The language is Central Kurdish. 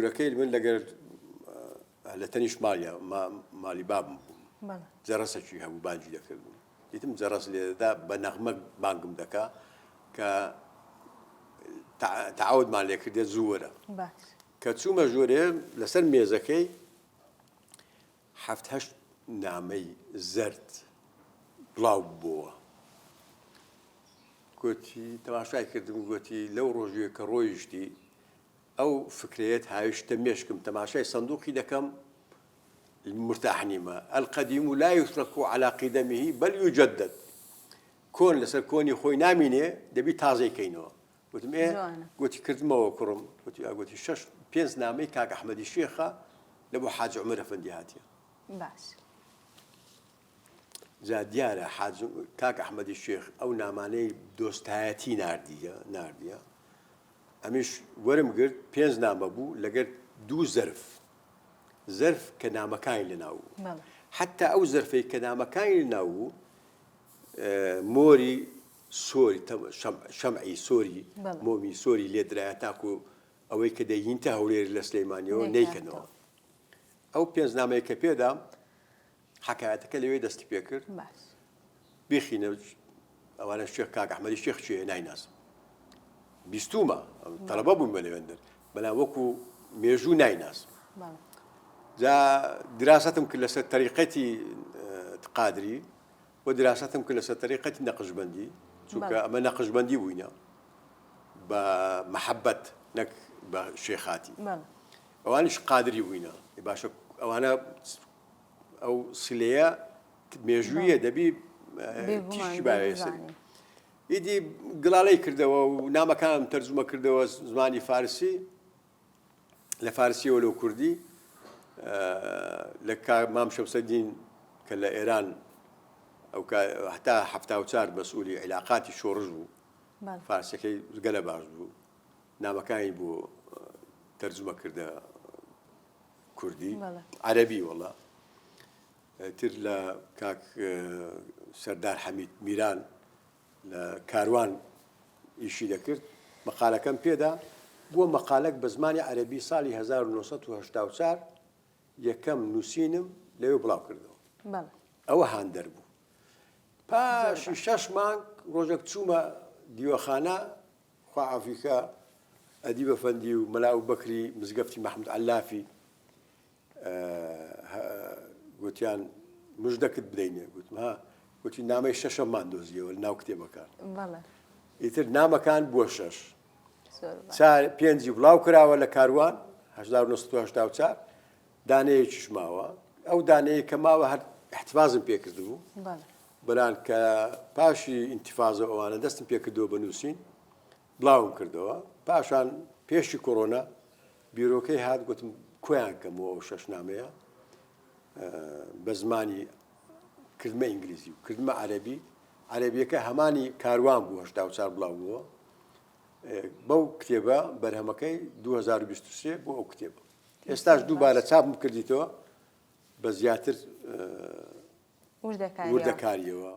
ژوورەکەی من لەگەر لە تەنیشت ماڵیا ماڵی بابم بووم جەرەسەکی هەبوو بانگی دەکردم دیتم جەرەس لێدەدا بە نەغمە بانگم دەکا کە تەعاودمان لێ کردێت زوو وەرە کە چوومە ژوورێ لەسەر مێزەکەی هەفت هەشت نامەی زەرد بڵاو بووە گوتی تەماشای کردم گوتی لەو ڕۆژێ کە ڕۆیشتی ئەو فکرەیەت هاویشتە مێشکم تەماشای سندوقی دەکەم مرتاح نیمە القدیم لا یترک علی قدمه بل یجدد کۆن لەسەر کۆنی خۆی نامینێ دەبی تازەی کەینەوە گوتم ئێ گوتی کردمەوە کوڕم گوتی گوتی شەش پێنج نامەی کاک ئەحمەدی شێخە لە بۆ حاج عومەر ئەفەندی هاتیە باش جا دیارە حاج کاک ئەحمەدی شێخ ئەو نامانەی دۆستایەتی ناردیە ناردیە ئەمیش وەرم گرت پێنج نامە بوو لەگەر دوو زەرف زەرف کە نامەکانی لەناو بوو حتا ئەو زەرفەی کە نامەکانی لەناو بوو مۆری سۆری شەمعی سۆری مۆمی سۆری لێدرایە تاکو ئەوەی کە دەیهینتە هەولێر لە سلەیمانیەوە نیکەنەوە ئەو پێنج نامەیە کە پێدا حەکایەتەکە لەوێ دەستی پێکرد بیخینە ئەوانە شێخ کاک ئەحمەدی شێخ کێیە نایناسم بیستومە تەڵەبە بووم بە لەوێندەر بەڵام وەکو مێژوو نایناسم جا دراستم کرد لەسەر تەریقەتی قادری و دراستم کرد لەسەر تەریقەتی نەقشبەندی چونکە ئەمە نەقشبەندی بووینە بە محەبەت نەک بە شێخاتی ئەوانیش قادری بووینە باشە ئەوانە ئەو سلەیە مێژوویە دەبی تیشکی باوێ سەری ئیدی گڵاڵەی کردەوە و نامەکانم تەرجومە کردەوە زمانی فارسی لە فارسیەوە لۆ کوردی لە مام شەمسەدین کە لە ئێران ئەو هەتا 74 مەسئولی عیلاقاتی شۆڕش بوو فارسەکەی گەلە باش بوو نامەکانی بۆ تەرجمە کردە کوردی عەرەبی وەڵا تر لە کاک سەردار حەمید میران لە کاروان ئیشی دەکرد مەقالەکەم پێدا بووە مەقالەک بە زمانی عەرەبی ساڵی 1984 یەکەم نووسینم لەوێ بڵاو کردەوە ئەوە هاندەر بوو پاشی شەش مانگ ڕۆژێک چوومە دیوەخانە خوا عافوی کا ئەدیب ئەفەندی و مەلا ئەبوبەکری مزگەفتی مەحمود عەلافی گوتیان مژدەکت بدەینێ گوتم ها گوتی نامەی شەشەممان دۆزیەوە لە ناو کتێبەکان ئیتر نامەکان بووە شەش چار پێنجی بڵاو کراوە لە کاروان 1984 دانەیەکیش ماوە ئەو دانەیە کە ماوە هەر احتفاظم پێکردبوو بەلان کە پاشی ئینتیفازە ئەوانە دەستم پێکردەوە بە نووسین بڵاوم کردەوە پاشان پێشی کۆرۆنا بیرۆکەی هات گوتم کۆیان کەمەوە ئەو شەش نامەیە بە زمانی کردمە ئینگلیزی و کردمە عەربی عەربیەکە هەمانی کاروان بوو 84 بڵاو بووە بەو کتێبە بەرهەمەکەی 2023 بۆ ئەو کتێبە ئێستاش دووبارە چاپم کردیتەوە بە زیاتر وردەکاریەوە.